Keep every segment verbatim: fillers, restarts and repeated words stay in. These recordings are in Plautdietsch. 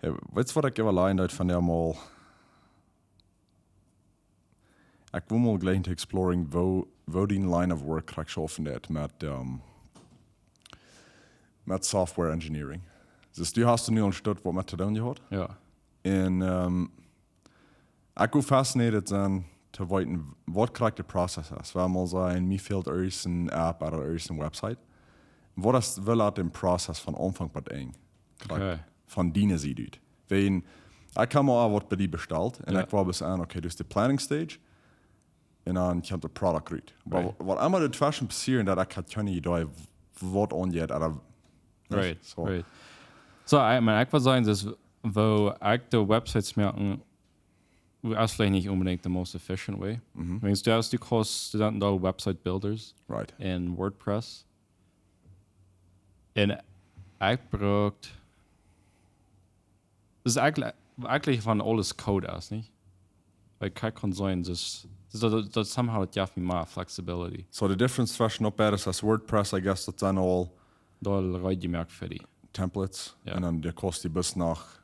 Hey, weetst waut ekj äwalajen deed von dee mol? Ekj wull mol jlikj to exploring woo, woo dee line of work krakjt schaufen deit met, ehm, met software engineering. Dus du hast nu een Stoot waut met to doonen jehaut. Ja. Un, ehm, ekj wull fascinated sennen to weeten waut krakjt de process es. Wull mol sajen, mie fält irjent een app ooda irjent een website. Waut es, woo lat de process von Aunfank bat Enj? Krakjt Okay. von diene Sied ut. Wan, ekj hab mol waut bie die bestalt un Ja. ekj wull bloos aun, okay, dus de planning stage un dan kjemt de product rut. Oba Right. waut emma doatweschen passieren, daut ekj haud kjeene Idee waut aunjeit, ooda, Right, so. Right. So, ekj meen, ekj wull sajen, dus woo ekj de websites moak, es veleicht nich onbedingt the most efficient way. Mhm. Wan du hast, du kaust, du hast doa website builders Right. en WordPress. Un ekj brukt, dus eijentlich, eijentlich von aules Code es, nich? Wiels ekj kaun sajen, dus, dus daut, daut somehow daut jeft mie mea flexibility. So the difference tweschen opp beides es WordPress, I guess, daut sent aul Daut reed jemoakt fa die. templates. Ja. Un dan de kost die bloos noch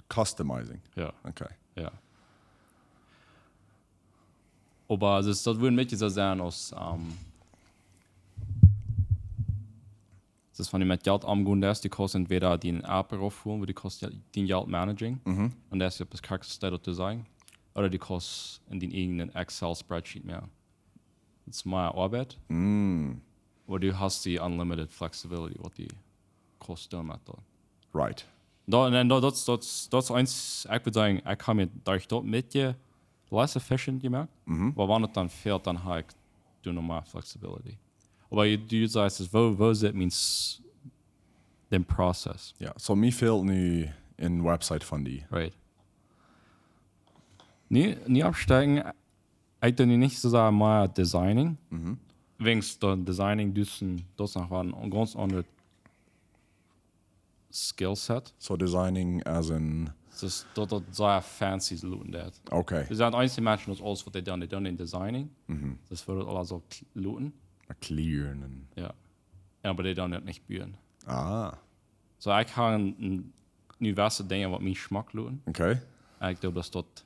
customizing. Ja, Okay. ja. Oba dus daut wudd een bät soo sennen aus, ehm, dus wan du met Jelt omgonen deist, du kaust entweder dee app raufholen, woo du kaust dee Jelt managen. Mhm. Un daut es opp de krakjtste Städ daut to sajen. Ooda du kaust en dee eejne Excel spreadsheet moaken. Daut es mea Oabeit, Mm. oba du hast dee unlimited flexibility waut du kaust doonen met daut. Right. Daut, un daut, daut, daut, daut es eent, ekj wudd sajen, ekj hab mie doa daut met je less efficient jemoakt. Mhm. Oba wan et dan fält, dan hab ekj doa noch mea flexibility. Oba du, du sajchst, es woo, woo sitt mien s-, dän process? Ja, so mie fält nu een website von die. Right. Nu, nu oppstecken, ekj doo nu nich soo sea mea designing. Mhm. Wäajens daut designing, daut es een, daut es noch waut een gaunz aundret Skillset. So designing as in, Dus daut, daut sea fancy loten deit. okay. Doa sent eenje Menschen, daut aules waut dee doonen, dee doonen dän designing. Mhm. Daut woat aules soo kl-, loten. Clearen un, Ja. Ja, oba dee doonen daut nich buen. ah. So, ekj hab een, een, nu waut Dinja waut mie schmock loten. Okay. Ekj doo bloos daut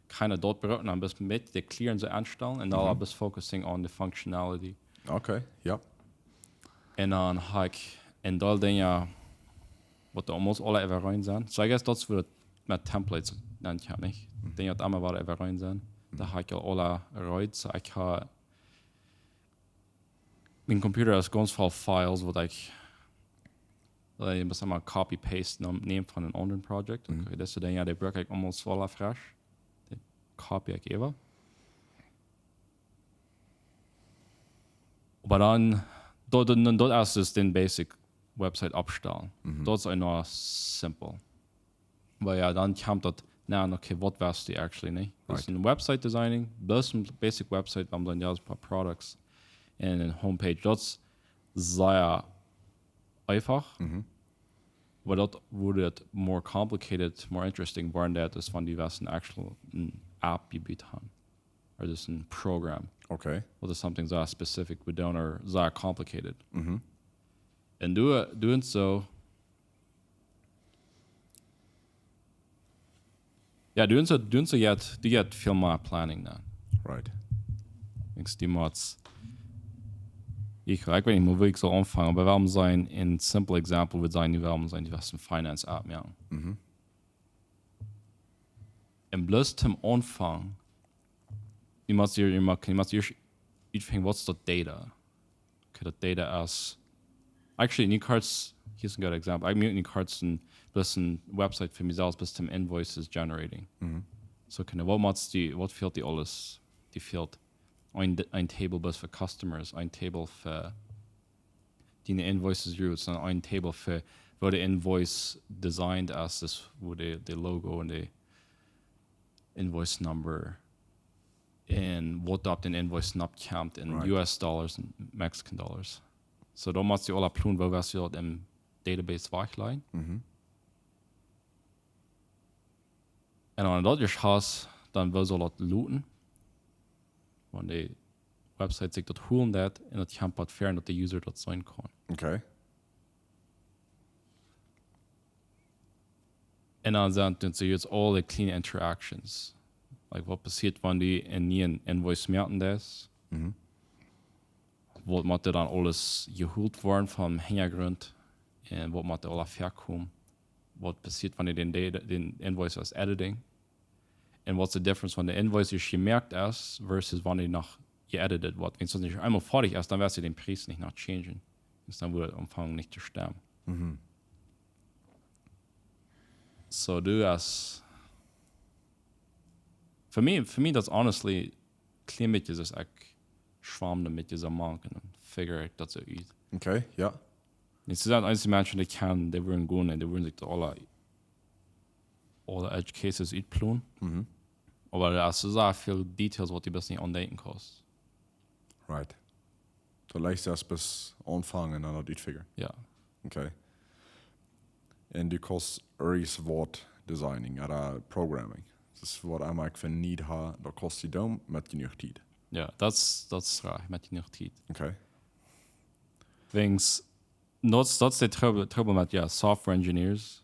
kjeene daut brucken, dan bloos met de Clearen soo aunstalen un dan Mhm. bloos focusing on the functionality. Okay, ja. Un dan hab ekj een Deel Dinja waut doa almost aule äwareen sent. So, I guess daut es woo daut met templates dan kjemt, nich? Dinja waut emma waut äwareen sent. Doa hab ekj aul aule reed, so ekj hab, mien Computer es gaunz voll Files waut ekj, waut ekj bloos emol copy-paste näm, näm von een aundret Project. Mhm. Okay, daut es dan, ja, dee bruck ekj almost aule fresch. Dee copy ekj äwa. Oba dan, daut, daut, daut es dus dän basic Website oppstalen. Mhm. Daut es enorm simpel. Oba ja, dan kjemt daut, na, okay, waut west du actually, nich? Daut es Right. een Website designing, bloos een basic Website, dan dan ja een poa products un een homepage. Daut es sea eefach. Mhm. Oba daut, woo daut more complicated, more interesting woat, daut es wan du west een actual, een app jebut haben. Ooda dus een Programm. Okay. Ooda something sea specific, woo daut sea complicated. Mhm. Un du, du un soo, ja, du un soo, du un soo, ja, du hast väl mea planning dan. Right. Denkjst du mol, ekj, ekj weet nich mea wua ekj saul aunfangen, oba wudd sajen, een simple example wudd sennen, wudd sennen, du west een Finance App moaken. Mhm. Un bloos toom Aunfank, du motst hia, du motst, du motst hia utfinjen, waut es daut Data? Okay, daut Data es, actually, nu kaust, hia es een good example. Ekj meen, nu kaust een, bloos een Website fa mie selfst, bloos toom invoices generating. Mhm. So, okay, waut motst du, waut fält die aules? Die fält een, een Table bloos fa customers, een Table fa diene invoices routes, un een Table fa woo de invoice designed es, dus woo de, de Logo un de invoice number un waut opp dän invoice nopp kjemt en Right. U S dollars un Mexican dollars. So, dan motst du aul plon, woo west du daut em Database wajchlajen. Mhm. Un wan du daut ieescht hast, dan woo saul daut loten? Wan de Website sikj daut holen deit un daut kjemt waut ver daut de User daut seenen kaun. Okay. Un dan sent dan soo jetzt aule kjliene Interactions. Like, waut passieet, wan du een nieen Invoice moaken deist? Mhm. Waut mott dan aules jeholt woaren vom Hinjagrunt? Un waut mott aula väakomen? Waut passieet, wan du dän, dän Invoice es editing? Un waut es de difference, wan de Invoice es jemoakt es, versus wan dee noch jeeditet woat? Wan daut nich eemol foadich es, dan woascht du dän Pries nich noch changen. Dan woat daut aunfangen nich to stemmen. Mhm. So, du hast, fa mie, fa mie daut honestly, kjlien bät, daut ekj schwam doamet soo mank un dan figure ekj daut soo ut. Okay, jo. Nich soo daut eenzelne Menschen, dee kjennen, dee wudden gonen un dee wudden sikj de aule, aule edge cases utplonen. Mhm. Oba doa es soo väl details, waut du best nich aundenkjen kaust. Right. Daut leicht es bloos aunfangen un dan daut utfiguren. Jo. Okay. Un du kaust irjent waut designing ooda programming. Daut es waut ekj emma jefungen hab, daut kaust du doonen met jenuach Tiet. Jo, daut es, daut es rajcht, met jenuach Tiet. Okay. Wiels, daut, daut es de Trubbel, Trubbel met, jo, software engineers.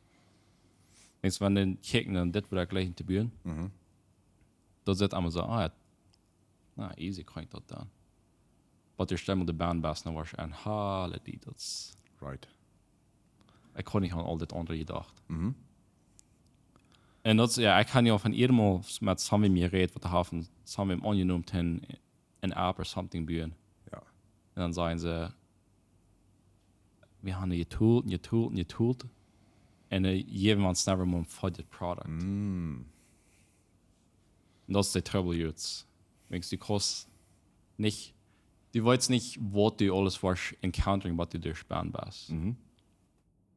Wiels, wan dee kjikjen, dan dit woat jlikj to buen. Mhm. Daut es emma soo, ah, jo, na, easy, kaun ekj daut doonen. Oba du stellst mie de Baan best, dan woascht du en Halle, dee daut es. Right. Ekj haud nich aun aul dit aundre jedocht. Mhm. Un daut es, jo, ekj hab nu aul von eemol met somebody jerät, waut dee haft, somebody aunjenomen, een, een app or something buen. Jo. Un dan sajen see, wie haben jetoolt, jetoolt, jetoolt. Un, äh, jeewen ons never more funded product. Mm. Un daut es de Trubbel jetzt. Wiels du kaust nich, du weetst nich, waut du aules woascht encountering, waut du derchgonen woascht. Mhm.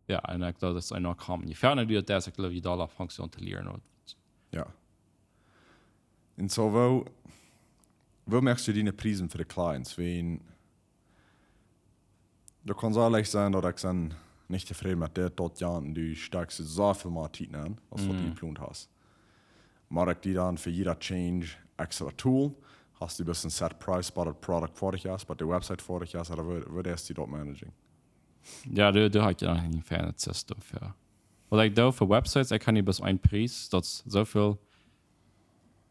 Jo, un ekj jleew, daut es eenem common. Je fäa du daut deist, ekj jleew, je dolla fangst du aun to lieren. Jo. Un soo, woo, woo moakst du diene Priesen fa de clients? Wan, daut kaun soo leicht sennen, daut ekj sie nich tofräd met dit, daut, jo, un du stakjst soo väl mea Tiet aun, aus waut du Mhm. jeplont hast. Moak ekj die dan fa jieda change extra tool? Hast du bloos een set price, bie daut product foadich es, bie de website foadich es, ooda woo, woo deist du daut managing? Jo, du, du hast jo noch een fein System fa. Waut ekj doo fa websites, ekj kaun nich bloos een Pries, daut es soo väl,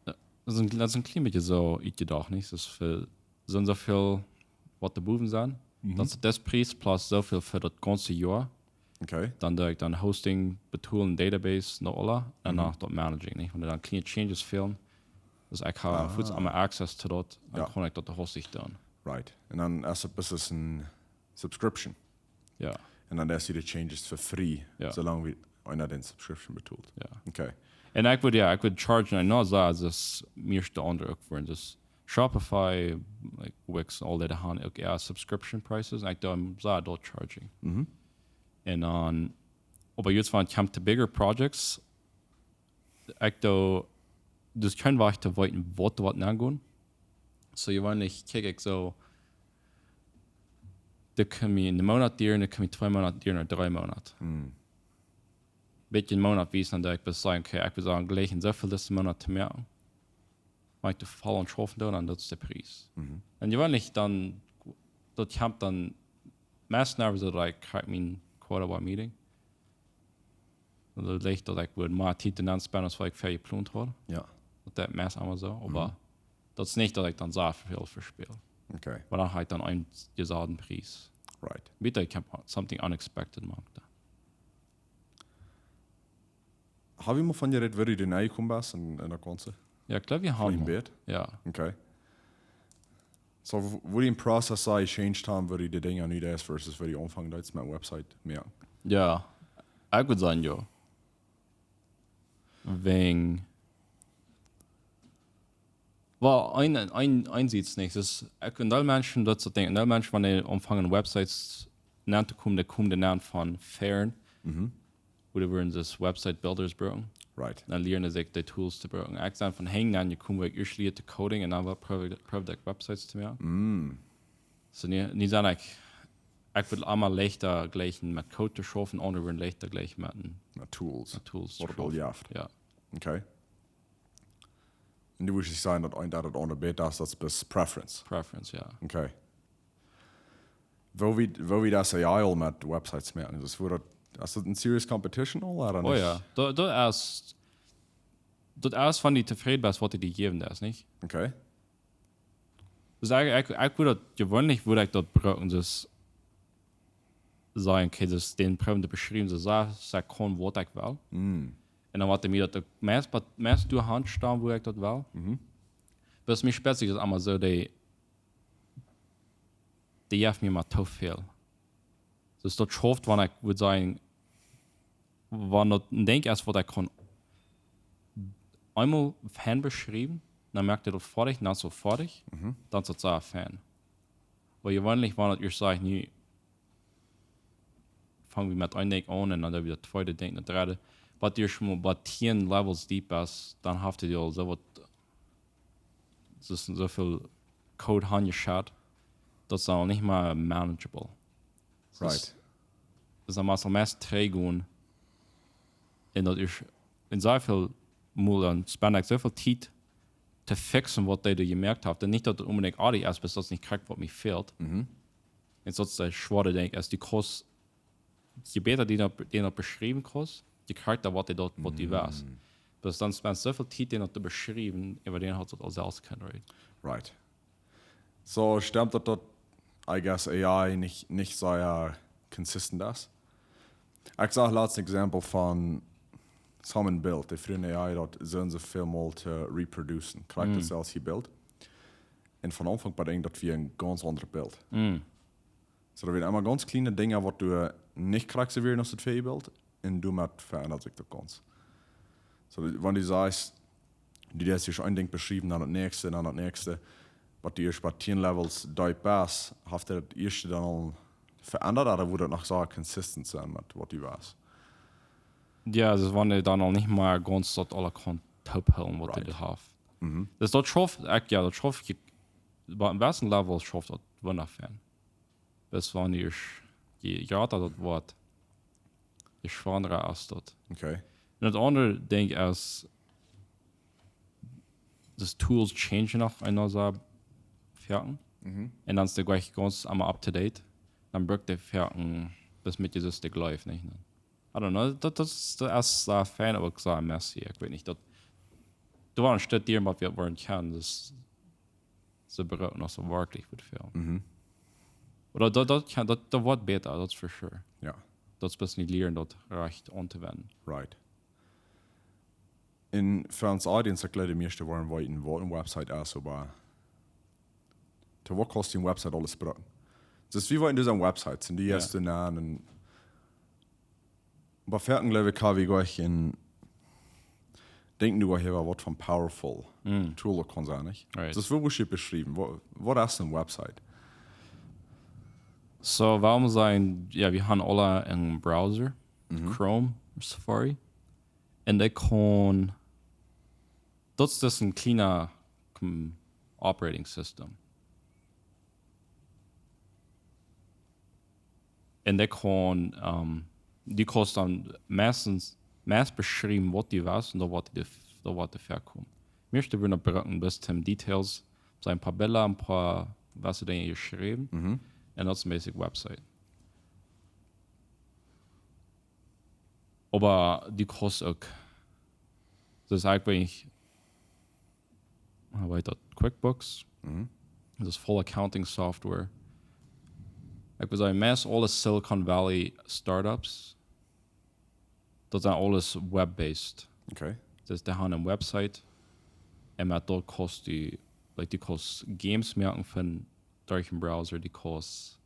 äh, daut es een, daut es een kjlien bät soo utjedocht, nich? Daut es fa, sent soo väl waut doa bowen sent. Mhm. Daut es dis Pries plus soo väl fa daut gaunze Joa. Okay. Dan doo ekj dan Hosting betolen, Database, noch aula. Un Mhm. dan daut Managing, nich? Wan dan kjliene Changes fälen, daut ekj hab Ah. fuaz emma access to daut, dan Jo. kaun ekj daut hosticht doonen. Right. Un dan es et, es et een subscription. Jo. Un dan deist du de changes fa free, Jo. soo lang aus eena de subscription betolt. Jo. Okay. Un ekj wudd, jo, ekj wudd chargen, un nu soo, daut es mea de aundre uk fa, daut Shopify, like, Wix, aul dee han uk, jo, subscription prices, un ekj doo soo daut charging. Mhm. Un dan, oba jetzt wan et kjemt to bigger projects, ekj doo, daut es kjeen Wajch to weeten, waut, waut aunjeit. Soo, jeweenlich kjikj ekj soo, daut kaun mie een Moonat dieren, daut kaun mie twee Moonat dieren, ooda dree Moonat. Mhm. Bät een Moonat wiesen, dan doo ekj bloos sajen, okay, ekj well sajen, jlikj en soo väl disen Moonat to moaken. Wan ekj doa voll aun schaufen doo, dan daut es de Pries. Mhm. Un jeweenlich dan, daut kjemt dan, meist never soo, daut ekj kjrieech mien quarter one meeting. Un daut leicht, daut ekj wudd mea Tiet doaraun spenden, aus waut ekj fa jeplont haud. Jo. Daut es meist emma soo, oba Mhm. daut es nich, daut ekj dan soo väl vespeel. Okay. Oba dan hab ekj dan een jesaulden Pries. Right. Bitte, ekj hab something unexpected moakt. Hab wie mol von jerät, woo du doa nenjekomen best en, en daut gaunze? Jo, ekj jleew, wie haben Een mol. bät? Jo. Okay. Soo, w-, woo dee process soo jechanged haben, woo du de Dinja nu deist versus woo du aunfangen deist met website moaken? Jo. Ekj wudd sajen, jo. Wäajen Well, een, een, een sieht et nich. Daut es, ekj, een Deel Menschen, daut es daut Dinkj, een Deel Menschen, wan dee aunfangen Websites auntokomen, dee komen dan aun von fern. Mhm. Ooda wudden see Website Builders brucken. Right. Dan lieren see sikj dee Tools to brucken. Ekj sie von Henj aun jekomen, wua ekj ieescht lieed to coding un dan wea-, proowd, proowd ekj Websites to moaken. Mm. Soo, nu, nu sie ekj, ekj wudd emma leichta jlikjen met Code to schaufen, aundre wudden leichta jlikjen met een Met Tools. met Tools to Waut et aul schaufen. jeft. Jo. Okay. Un du wurscht sajen, daut een, daut et aundre bäta es, daut es bloos Preference. Preference, jo. Okay. Woo wie, woo wie daut soo aul met Websites moaken, daut es woo daut, Es daut een serious competition aul, ooda nich? Oh jo, daut, daut es, daut es von dee tofräd best, waut dee die jäwen, daut es nich. Okay. Dus ekj, ekj, ekj wudd daut jeweenlich, wudd ekj daut brucken, dus sajen, okay, dus dän proowen to beschriewen, soo, soo, soo kaun waut ekj well. Mm. Un dan waut mie daut uk meist, waut meist derchhaunt steit, woo ekj daut well. Mhm. Bat mie spezieet daut emma soo, dee, dee jeft mie mau too väl. Dus daut schauft, wan ekj wudd sajen, wan daut een Dinkj es, waut ekj kaun eemol fein beschriewen, dan moakt dee daut foadich, dan es daut foadich, Mhm. dan es daut soo fein. Oba jeweenlich, wan daut ieescht sajcht, nu fang wie met een Dinkj aun un dan doo wie daut tweede Dinkj, daut dredde. Waut ieescht mol bie tieen Levels deep es, dan haft dee aul soo waut, daut es soo väl Code hanjeschat, daut es dan nich mea manageable. Right. Dus dan mott eena meist trigj gonen. Un daut es, un soo väl mol dan spend ekj soo väl Tiet to fixen, waut dee doa jemoakt haft. Un nich daut daut onbedinjt oajch es, oba daut es nich krakjt, waut mie fält. Mhm. Un daut es daut schwoare Dinkj, es dee Kurs, je bäta dee daut, dee daut beschriewen kaust, je krakjta woat dee daut, waut dee west. Mm. Dus dan spend soo väl Tiet, dän daut to beschriewen, äwa dän haft daut aul selfst kjeene Rate. Right. So, stemt daut, daut, I guess, A I nich, nich sea consistent es? Ekj sach latst een Example von someone built, dee fruach A I daut soo un soo väl mol to reproducen. Krakjt Mm. daut selfst jebuilt. Un von Aunfank bat Enj, daut wia een gaunz aundret Bilt. Mm. So, daut wieren emma gaunz kjliene Dinja, waut du nich krakjt soo wieren aus daut väaje Bilt. Un doamet veendat sikj daut gaunz. So, wan du sajchst, du hast hia een Dinkj beschräwen, dan daut näakjste, dan daut näakjste, waut du ieescht bie tieen Levels deep best, haft daut ieeschte dan aul veendat, ooda woat daut noch soo consistent sennen met waut du west? Jo, dus wan dee dan aul nich mea gaunz daut aule kaun toopholen, waut dee Right. haft. Mhm. Dus daut schauft, ekj, jo, daut schauft, je, bie een besten Level schauft daut wundascheen. Bat wan du, je jrata daut woat, je schwanda es daut. Okay. Un daut aundre Dinkj es, daut Tools changen noch enorm foaken. Mhm. Un dan es dee jlikj gaunz emma up to date. Dan brukt dee foaken, daut met je daut jlikjt nich, nä? I don't know, daut, daut es, daut es soo fein, oba uk soo messy, ekj weet nich, daut, doa woaren Städ, waut wie woaren kjennen, daut es, see brucken noch soo werkjlich waut väl. Mhm. Ooda daut, daut kaun, daut, daut woat bäta, daut es for sure. Jo. Daut es bloos nich lieren, daut rajcht auntowenden. Right. Un fa ons Audience, ekj jleew, de mieeschte woaren weeten, waut een Website es, oba to waut kaust du een Website aules brucken? Dus wie woaren dus aun Websites, un dee Jo. Ieeschte nanen, un bie foaken jleew ekj, hab ekj jlikj een, denkj nu hia waut von powerful Mm. Tool daut kaun sennen, nich? Right. Dus waut wurscht du beschriewen? Waut, waut es een Website? So, wuarom sajen, jo, wie haben aule een Browser, Mhm. Chrome, Safari. Un dee kaun, daut es dus een kjliena, hm, operating system. Un dee kaun, ähm, dee kaust dan meistens, meist beschriewen, waut du west un dan waut dee, dan waut dee foakomen. Mieeschte wudden brucken bloos Details, soo een poa Bilda, een poa, waut dee Dinja jeschräwen. Mhm. Un daut es een basic Website. Oba dee kaust uk, daut es eejentlich, woo heet daut, QuickBooks. Mhm. Daut es voll Accounting Software. Ekj wudd sajen, meist aule Silicon Valley Startups, daut sent aules web-based. Okay. Dus dee haben een Website. Un met daut kaust du, like, du kaust Games moaken von, derch een Browser, du kaust,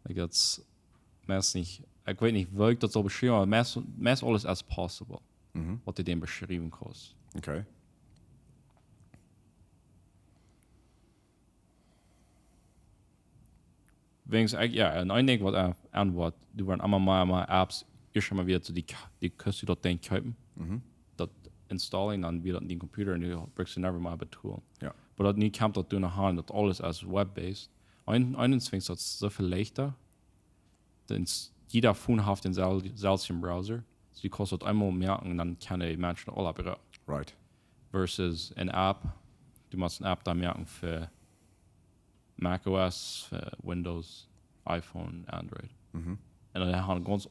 like, daut es meist nich, ekj weet nich, woo ekj daut saul beschriewen, oba meist, meist aules es possible, Mhm. waut du dän beschriewen kaust. Okay. Wäajens, ekj, jo, un een Dinkj waut aun, aun woat, doa woaren emma mea, mea Apps, ieescht emol wada soo dee, dee kaust du daut Dinkj kjeepen, Mhm. daut installen, dan wada opp dän Computer un du brukst never mea betolen. Jo. Oba daut nu kjemt daut doa noch aun, daut aules es web-based. Een, een Dinkj es daut soo väl leichta. Dan s-, jieda Phone haft dän sel-, selwjen Browser. So du kaust daut eemol moaken, dan kjennen dee Menschen aule brucken. Right. Versus een App, du motst een App dan moaken fa macOS, fa Windows, iPhone, Android. Mhm. Un dan haben ganz,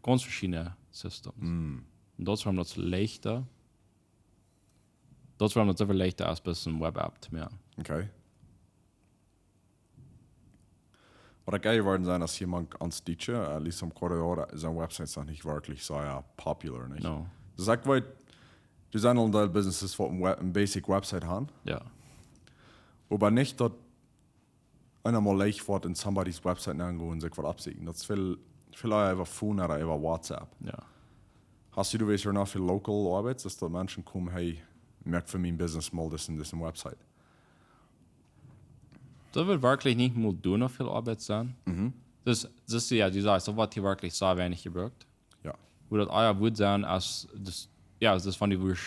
ganz verschiedene Systems. Mm. Un daut es wuarom daut leichta, daut es wuarom daut soo väl leichta es, bloos eene Web-App to moaken. Okay. Waut ekj eaja worden sent, aus jemaunt ons Dietsche, at least om Ecuador, sent Websites noch nich werkjlich soo, jo, popular, nich? No. Daut es leicht, doa sent aul een Deel Businesses waut eene Web-, eene basic Website haben. Jo. Oba nich daut eena mol leicht woat en somebody's Website nengonen un sikj waut aufsieekjen. Daut es väl, väl ea äwa Phone ooda äwa WhatsApp. Jo. Hast du, du weetst, noch väl local Oabeit, daut doa Menschen komen, hey, moak fa mien Business mol dise, dise Website. Daut woat werkjlich nich mol doa noch väl Oabeit sennen. Mhm. Daut, daut, jo, du sajchst, daut woat hia werkjlich sea weinich jebrukt. Jo. Woo daut ea wudd sennen, aus, daut, jo, daut es von dee, woo ekj,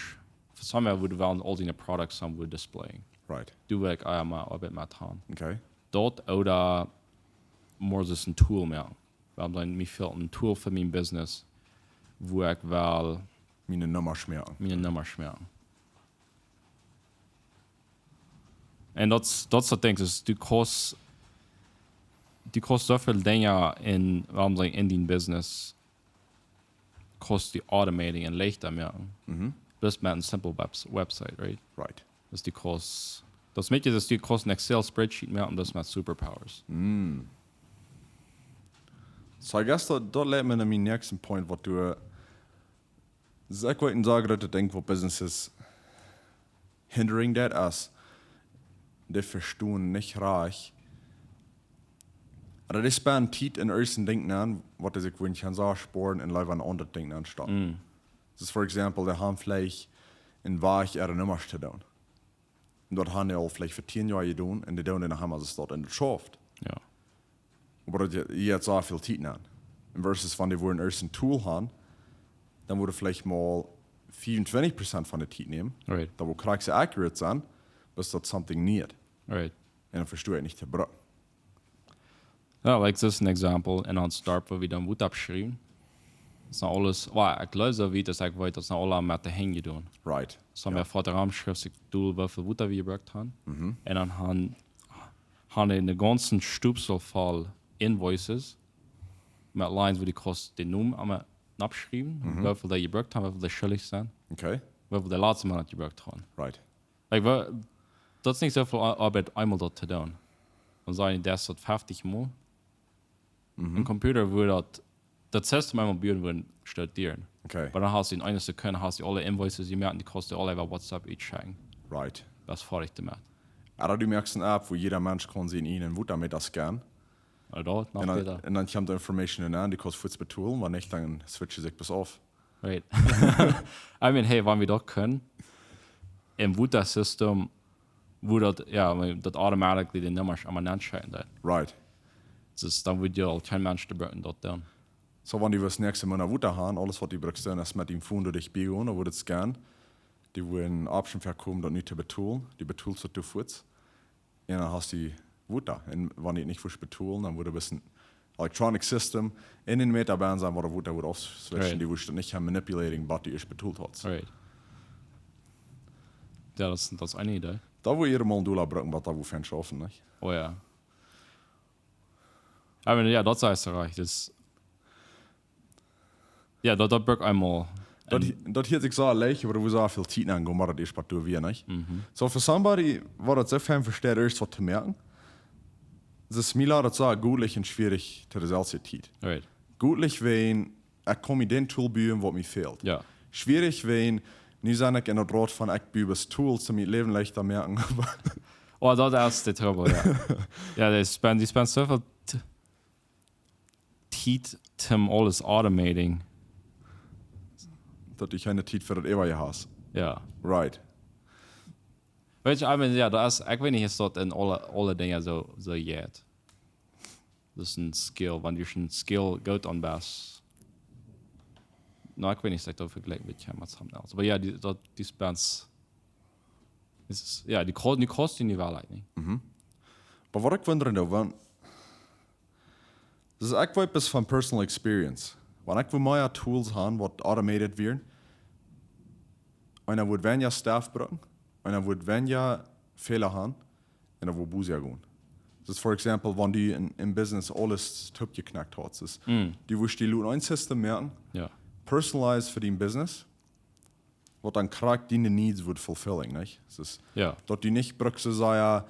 fa somebody wudd well aul siene Products haben, wudd displayen. Right. Doa wudd ekj ea mea Oabeit met haben. Okay. Daut ooda mea soo een Tool moaken. Wuarom dan mie fält een Tool fa mien Business, woo ekj well miene Numma schmäaren. Miene Numma schmäaren. Un daut, daut es daut Dinkj, daut du kaust, du kaust soo väl Dinja en, wuarom saj ekj, en dien Business, kaust du automating un leichta moaken. Mhm. Bloos met eene simple webs-, Website, right? Right. Daut du kaust, daut es met, daut du kaust een Excel spreadsheet moaken, daut met superpowers. Mm. So, I guess daut, daut leit mie no mien next point, waut du, eh, daut es uk een sea grootet Dinkj, waut Businesses hindering daut es, dee vestonen nich rajcht. Ooda dee spenden Tiet en irjent een Dinkj nenn, waut see sikj wudden kjennen soo spoaren un leewa en een aundret Dinkj nenn stoppen. Mm. Daut es, for example, dee haben veleicht een Wajch äare Nummasch to doonen. Un daut haben dee aul veleicht fa tieen Joa jedonen un dee doonen dee noch emma, daut es daut en de Schaft. Jo. Oba daut je, je haft soo väl Tiet nenn. Un versus wan dee wudden ieescht een Tool haben, dan wudd veleicht mau fiefuntwintich Prozent von de Tiet nämen. Right. Daut wudd krakjt soo accurate sennen, bat daut something needed. Right. Un dan vestonen see nich to brucken. Jo, like, daut es een Example en ons Startup, wua wie dan Wuta oppschriewen. Daut es dan aules, well, ekj jleew soo wiet aus ekj weet, daut es aula met de Henj jedonen. Right. Daut haben Jo. wie fa de Raum schreef ekj doa, woo väl Wuta wie jebrukt haben. Mhm. Un dan haben, haben dee een gaunzen Stapel voll Invoices met Lines, wua dee kaust dän Nomen aula oppschriewen, Mhm. woo väl dee jebrukt haben, woo väl dee schuldich sent, Okay. woo väl dee latste Moonat jebrukt haben. Right. Like, wa-, daut es nich soo väl Ar-, Oabeit, eemol daut to doonen. Dan sent daut feftig Mol. Mhm. Een Computer wudd daut, daut System eemol buen, wudd studieren. Okay. Oba dan hast du en eene Sekunde, hast du aule Invoices jemoakt, dee kaust du aula äwa WhatsApp utschekjen. Right. Daut es foadich doamet. Ooda du moakst eene App, wua jieda Mensch kaun seenen, een Wuta met daut scannen. Ooda daut, noch Un dan, bäta. un dan kjemt de Information doa nenn, dee kaust fuaz betolen, wan nich, dan switchen see sikj bloos auf. Right. I mean, hey, wan wie daut kjennen, em Wuta-System, wua daut, jo, daut automatically de Nummasch aula nenschekjen deit. Right. Daut, dan wudd je aul kjeen Mensch brucken daut doonen. So, wan du west näakjste Moonat Wuta haben, aules waut du brukst doonen es met dien Phone doa dicht bie gonen, dan wudd daut scannen. Dee wudden een Option väakomen, daut nu to betolen. Dee betolt daut doa fuaz. Un dan hast du Wuta. Un wan dee nich wudden betolen, dan wudd een electronic System en dän Meter bie sennen, wua daut Wuta wudd aufswitchen, Right. dee wudden nich manipulating, waut du ieescht betolt hast. Right. Jo, daut es, daut es eene Idee. Daut wudd jie mol een Dollar brucken, waut daut wudd schaufen, nich? Oh jo. I mean, jo, daut es rajcht. Daut Jo, daut, daut brukt eemol. Daut, Un hie-, daut hieet sikj soo leicht, oba wua soo väl Tiet aungonen, oba daut es waut du wia, nich? Mhm. So, for somebody, waut daut soo fein vesteit, ieescht waut to moaken, daut es mie daut soo goodlich un schwierich to deeselwje Tiet. Right. Goodlich, wan ekj kaun mie dän Tool buen, waut mie fält. Jo. Schwierich, wan, nu sie ekj en daut Rot von, ekj bue bloos Tools, om mien Läwen leichta to moaken. Oh, daut es de Trouble, jo. Jo, dee spend, dee spend soo väl T-, Tiet om aules automating. Daut du kjeene Tiet fa daut Äwaje hast. Jo. Right. Weetst, I mean, jo, daut es, ekj weet nich, es daut en aule, aule Dinja soo, soo jeit. Daut es een Skill, wan du een Skill goot aun best. No, ekj weet nich, daut ekj daut vejlikj met, met something else. Oba jo, dee, daut, dee spends, es, jo, dee ko-, dee kosten dee Welt, nich? Mhm. Oba waut ekj wundren doo, wan, daut es, ekj weet bloos von personal experience. Wan ekj wia mea Tools haben, waut automated wieren, eena wudd weinja Staff brucken, eena wudd weinja Fäla haben, un daut wudd busier gonen. Dus for example, wan du en, en Business aules toopjeknackt hast, dus du wurscht die loten een System moaken, Ja. personalized fa dien Business, waut dan krakjt diene needs wudd fulfilling, nich? Dus Ja. daut du nich bruckst soo sea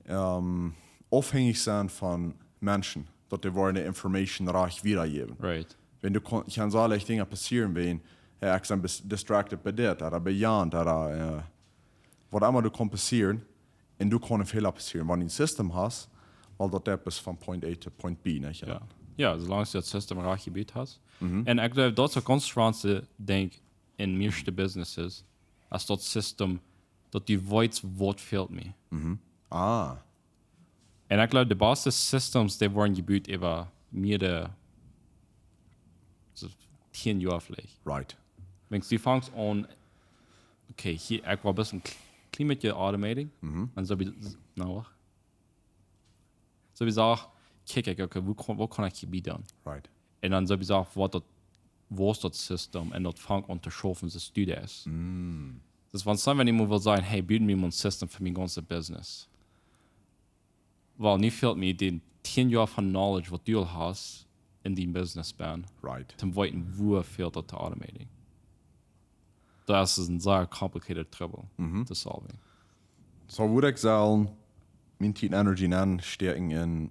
ähm, aufhängig sennen von Menschen, daut dee woaren de Information rajcht wiedajäwen. Right. Wan du kaun, kaun soo leicht Dinja passieren, wan, hey, ekj sie bes- distracted bie dit, ooda bie jant, ooda äh, waut emma du kaun passieren, un du kaun een Fäla passieren. Wan du een System hast, wiels daut deit bloos von Point A to Point B, nich? Ja. Ja, soo lang aus du daut System rajcht jebut hast. Un ekj jleew, daut es uk gaunz schwoa to denkjen en mieeschte Businesses, aus daut System, daut du weetst, waut fält mie. Ah, Un ekj jleew, de baste Systems, dee woaren jebut äwa mea de soo tieen Joa veleicht. right. Wan du fangst aun, okay, hia, ekj well bloos een kl- kjlien bät automating. Un soo bie, na, wacht. Soo bie sach, kjikj ekj, okay, waut kaun, waut kaun ekj hia bie doonen? Right. Un dan soo bie sach, waut daut, waut es daut System? Un daut fangt aun to schaufen, soo aus du daut. Dus wan someone mol well sajen, hey, bau mie een System fa mien gaunzet Business. Well, nu fält mie dee tieen Joa von Knowledge, waut du aul hast en dien Business, Ben. Right. Toom weeten, woo fält daut to automating. Daut es een sea complicated Trouble to solving. Soo wudd ekj sellen miene Tiet un Energie nenstäakjen en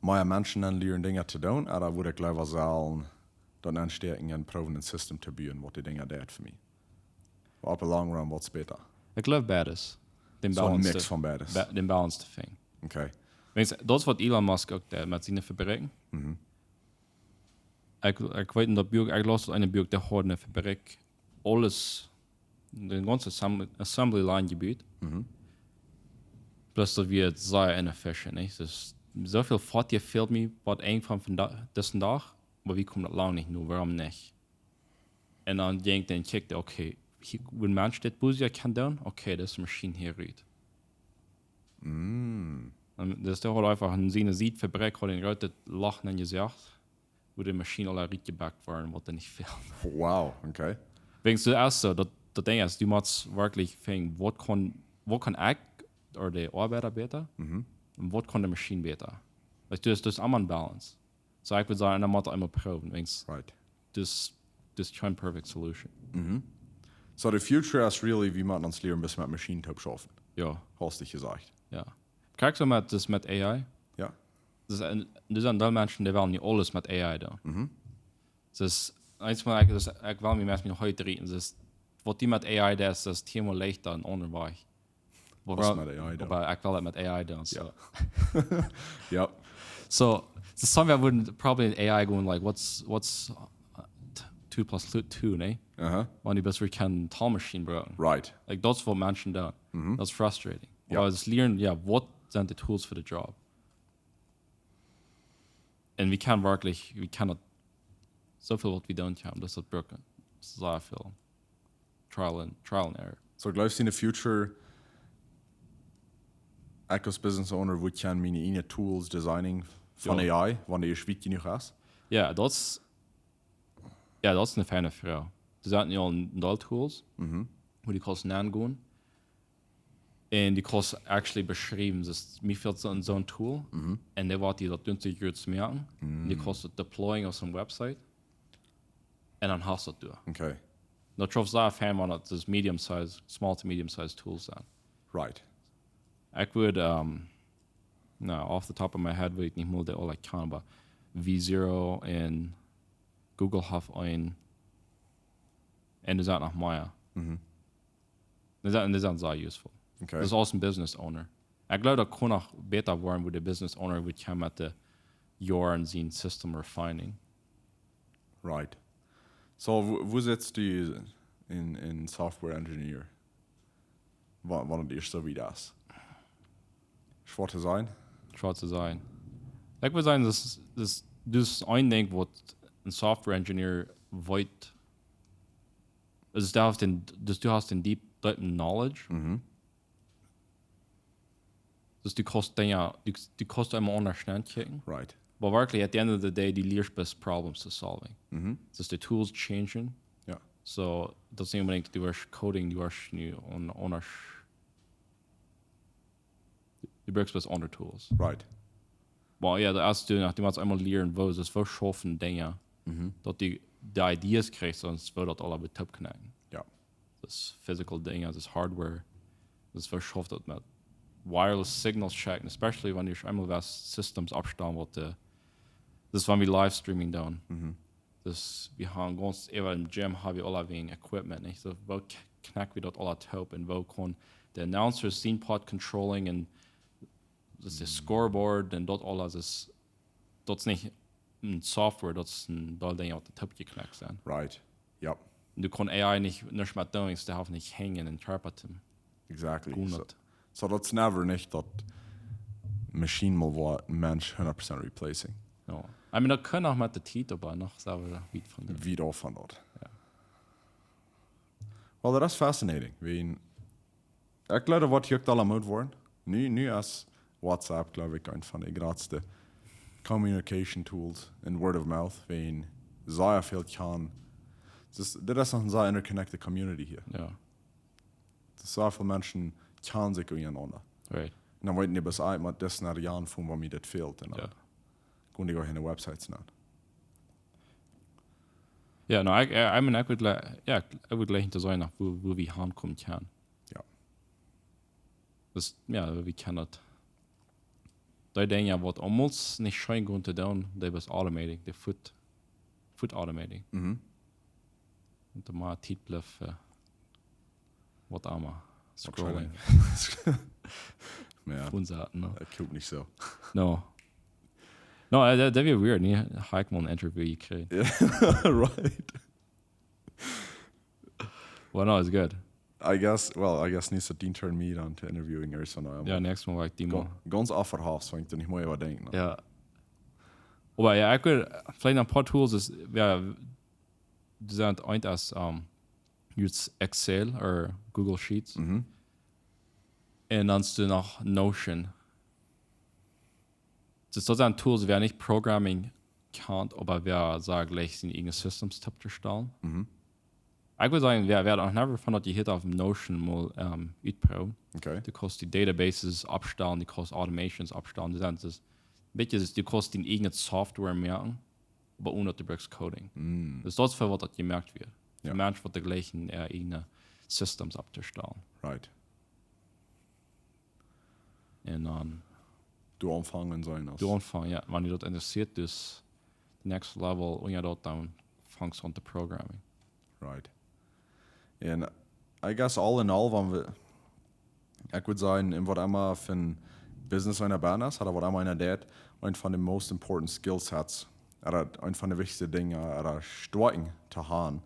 mea Menschen nenlieren Dinja to doonen, ooda wudd ekj leewa sellen daut nenstäakjen en proowen een System to buen, waut dee Dinja deit fa mie? Opp de long run, waut es bäta? Ekj jleew beides. Dän Soo een Balance Mix to- von beides. Be- dän Balance to finjen. Okay. Weens, daut es waut Elon Musk uk deit met siene Fabriken. Ekj, ekj weet nich, daut Buak, ekj laus daut eene Buak, dee haud eene Fabrik, aules, dän gaunzen assembly, assembly line jebut. Plus daut wia sea inefficient, nich? Dus soo väl Footieej fält mie waut een von, von da, disen Dach, oba wie komen daut lang nich no, wuarom nich? Un dan denkjt, dan kjikjt hee, okay, hia, woo een Mensch dit bäta kaun doonen, okay, dise Maschien hia rut. Un dus dee haud eefach en siene Sied Fabrik, haud een grootet Loch enjesecht, woo de Maschien aul rutjebackt wia, waut doa nich fält. Wow, okay. Weens du ieescht soo, daut, daut Dinkj es, du motst werkjlich finjen, waut kaun, waut kaun ekj, ooda de Oabeida bäta, un waut kaun de Maschien bäta. Weetst du, daut es, daut es emma een Balance. Soo, ekj wudd sajen, dan mott eena proowen, weens Right. daut, daut es kjeen perfect solution. So the future is really, wie motten ons lieren, bloos met Maschinen to schaufen. Jo, Hast du jesajcht. jo. Kjikj soo met, daut met A I. Ja. Daut sent, doa sent väl Menschen, dee wellen nu aules met A I doonen. Dus, eent mol, ekj, dus, ekj well mie meist noch hia rieten. Dus, waut dee met A I deit, daut es tieenmol leichta en aundren Wajch. Waut met A I doonen? Oba ekj well daut met A I doonen, soo. Ja. So, so somewhere wouldn't probably A I going like, what's, what's uh, t- two plus two, ne? Aha. Wan du best, wie kjennen Talmaschien brucken. Right. Like, daut es waut Menschen doonen. Daut es frustrating. Ja. Oba daut lieren, jo, waut sent de Tools fa de Job? Un wie kjennen werkjlich, wie kjennen daut, soo väl waut wie doonen kjennen, daut es daut brucken. Sea väl. Trial and, trial and error. So, jleefst du en de future, ekj aus business owner, wudd ekj miene eejne Tools designen von Jo. A I, wan dee ieescht wiet jenuach es? Jo, daut es, jo, daut es eene feine Froag. Doa sent nu aul een Deel Tools, woo du kaust nengonen. Un du kaust actually beschriewen, daut mie fält soo, soo een Tool. Un dee woat die daut doonen, soo jrod moaken. Un du kaust daut deployen opp een Website. Un dan hast du daut doa. Okay. Daut schauft sea fein, wan daut dus medium size, small to medium size Tools sent. Right. Ekj wudd, um, no, off the top of my head wudd ekj nich mol dee aula kjanen, oba V Zero un Google haft een. Un doa sent noch mea. Dee sent, dee sent sea useful. Okay. Daut es aus een business owner. Ekj jleew, daut kaun noch bäta woaren, woo de business owner wudd kjennen met de Joaren sien System refining. Right. So, woo, woo sitst du en, en software engineer? Wa-, wan et ieescht soo wiet es. Schwoa to sajen? Schwoa to sajen. Ekj wudd sajen, daut, daut, daut es een Dinkj, waut een software engineer weet. Also, du hast dän, dus du hast dän deep, deepen knowledge. Mhm. Dus du kaust Dinja, du, du kaust emma aundasch nokjikjen. Right. But werkjlich, at the end of the day, du lieescht best problems to solving. Mhm. Dus de tools changen. Ja. So, daut es nich onbedinjt, du woascht coding, du woascht nu aun-, aundasch. Du brukst bloos aundre Tools. Right. Well, ja, daut es du, nachdem du eemol lieescht, woo, daut woo schaufen Dinja, daut du de Ideas kjrichst, sonst woo daut aula betoop knacken. Ja. Daut physical Dinja, daut hardware, daut woo schauft daut met wireless signals checken, especially wan du eemol waut Systems oppstalen, waut de, daut wan wie live streaming doonen. Daut wie haben gaunz äwa em Gym haben wie aula wäajen Equipment, nich? So, woo k- knack wie daut aula toop un woo kaun de Announcer sien Part controlling un daut es de scoreboard un daut aules es, daut es nich een Software, daut es een Deel Dinja waut toop jeknackt sent. Right. Ja. Du kaust A I nich, nuscht met doonen, du hast nich henjen un Körper to Exactly. Gut. So, so daut es never nich daut Maschine mol woat een Mensch hundat Prozent replacing. Ja. I mean, daut kaun noch met de Tiet, oba noch sent wie wiet von de Wie daut von daut. Ja. Well, daut es fascinating. Wie een, ekj jleew, waut hia uk aula moot woaren. Nu, nu es WhatsApp, jleew ekj, een von de jratste communication tools en word of mouth. Wie een sea väl kaun. Daut es, dit es noch een sea interconnected community hia. Ja. Daut sea väl Menschen kaun sikj unjarenaunda. Right. Un dan weeten dee bloos, ah, ekj mott dis no de Jan von waut mie dit fält. Un dan Ja. gonen dee goa en de Websites aun. Ja, no, ekj, I mean, ekj wudd, li- ja, ekj wudd jlikj to seenen, no woo, woo wie hankomen kjennen. Ja. Daut, ja, wie kjennen daut. Dee Dinja waut aumols nich scheen gonen to doonen, dee waut automating, dee foot, foot automating. Mhm. Un dan mea Tiet blift, äh, waut emma. Scrolling. Ja, Von Sachen, no. Ekj hoop nich soo. No. No, äh, daut, daut wia weird, nä? Hab ekj mol een Interview jekjräajen. Right. Well, no, it's good. I guess, well, I guess needs to turn me down to interviewing or something. Ja, next Mal woa ekj die mol. Gaunz off the house, wan ekj doa nich mea äwa denkj. No? Ja. Oba ja, ekj wull veleicht een poa Tools, es, ja, du sajchst eent aus, ähm, use Excel or Google Sheets. Mhm. Un dan hast du noch Notion. Daut, daut sent Tools, wäa nich Programming kaun, oba wäa, saj ekj, jlikj siene eejne Systems toop to stalen. Mhm. Ekj wudd sajen, wäa, wäa noch never von daut jehieet haft, Notion mol, ähm, utproowen. Okay. Du kaust die Databases oppstalen, du kaust Automations oppstalen, du sent daut, weet jie, du kaust diene eejne Software moaken, oba onen daut du brukst Coding. Mm. Daut es daut fa waut daut jemoakt woat. Fa Ja. Menschen waut de jlikje, äh, eejne Systems opptostalen. Right. Un dan Du aunfangen sennen aus. Du aunfangen, ja. Wan die daut interesseet, daut next level, un ja, daut dan fangst du aun to programming. Right. And I guess all in all, wan wie, ekj wudd sajen, en waut emma von Business eena bie es, ooda waut emma eena deit, eent von de most important skill sets, ooda eent von de wichtichste Dinja, ooda Stoakjen to haben,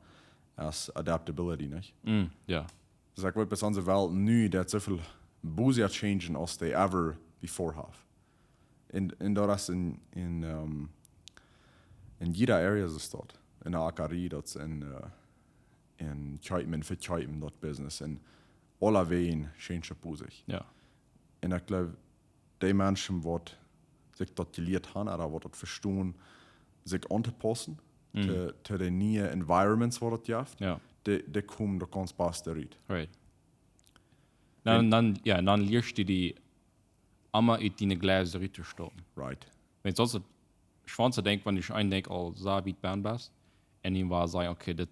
es adaptability, nich? Mm, ja. Dus ekj weet, bie onse Welt nu, daut soo väl busier changen aus they ever before have. En, en daut es en, en, ähm, en jieda area es daut. En de Akarie, daut es en, äh, en kjeepen, en vekjeepen, daut business. En aulawäajen change daut busy. Ja. En ekj jleew, dee Menschen waut sikj daut jelieet haben, ooda waut daut vestonen, sikj auntopassen, Mm. to, to de niee environments waut daut jeft, Ja. dee, dee komen doa gaunz best rut. Right. Dan, dan, ja, dan lieescht du die emma ut diene Gleis rut to stoppen. Right. Wan du soo schwoa denkjst, wan du een Dinkj aul soo wiet bie best, un dan woascht sajen, okay, dit,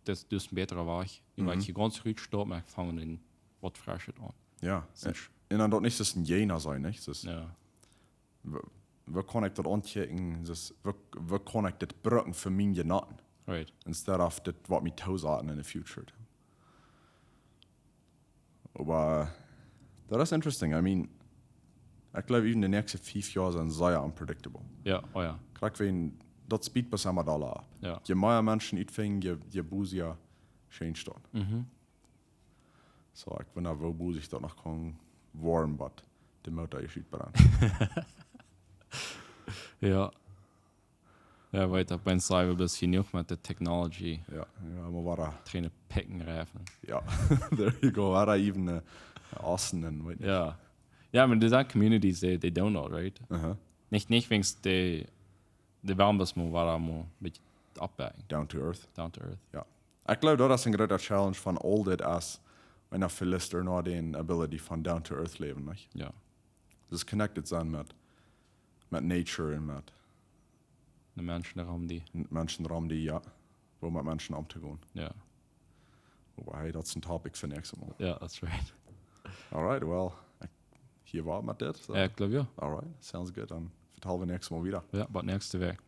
dit es dus een bätra Wajch. Dan woa ekj hia gaunz rut stoppen, oba ekj fang dan waut Freschet aun. Ja. Sin En, en dan daut nich aus een Jena sennen, nich? Dus, Ja. woo, woo kaun ekj daut aunkjikjen? Dus, woo, woo kaun ekj dit brucken fa mien Jeneeten? Right. Instead of dit waut mie toosaten in the future. Oba daut es interesting. I mean, ekj jleew, even de näakjste fief Joa sent sea unpredictable. Ja, oh ja. Krakjt wan daut speedt bloos emma dolla opp. Ja. Je mea Menschen utfinjen, je, je busier change daut. Mhm. So, ekj wunda, woo busy daut noch kaun woaren, bat de Motor es utbrennt. Ja. Ja, weet, opp een Sied es jenuach met de technology. Ja, ja, mau wada. Trainen picken reifen. Ja, there you go. Wada even, äh, Osten en, weet nich. Ja. Ja, oba dee sent communities, they, they don't know, right? Aha. Nich, nich wäajen dee, dee wellen bloos mau wada mau een bät oppbuen. Down to earth. Down to earth. Ja. Ekj jleew, daut es een groote Challenge von aul dit, aus eena veleicht noch de ability von down to earth läwen, nich? Ja. Dis connected sennen met, met nature un met De Menschen rom die. Menschen rom die, jo. Woo met Menschen omtogonen. Jo. Oba hey, daut es een topic fa näakjstet Mol. Jo, that's right. Alright, well, ekj, hia wia met dit. So. Jo, ekj jleew jo. Alright, sounds good. Dan vetalen wie näakjstet Mol wada. Jo, bat näakjste Wäakj.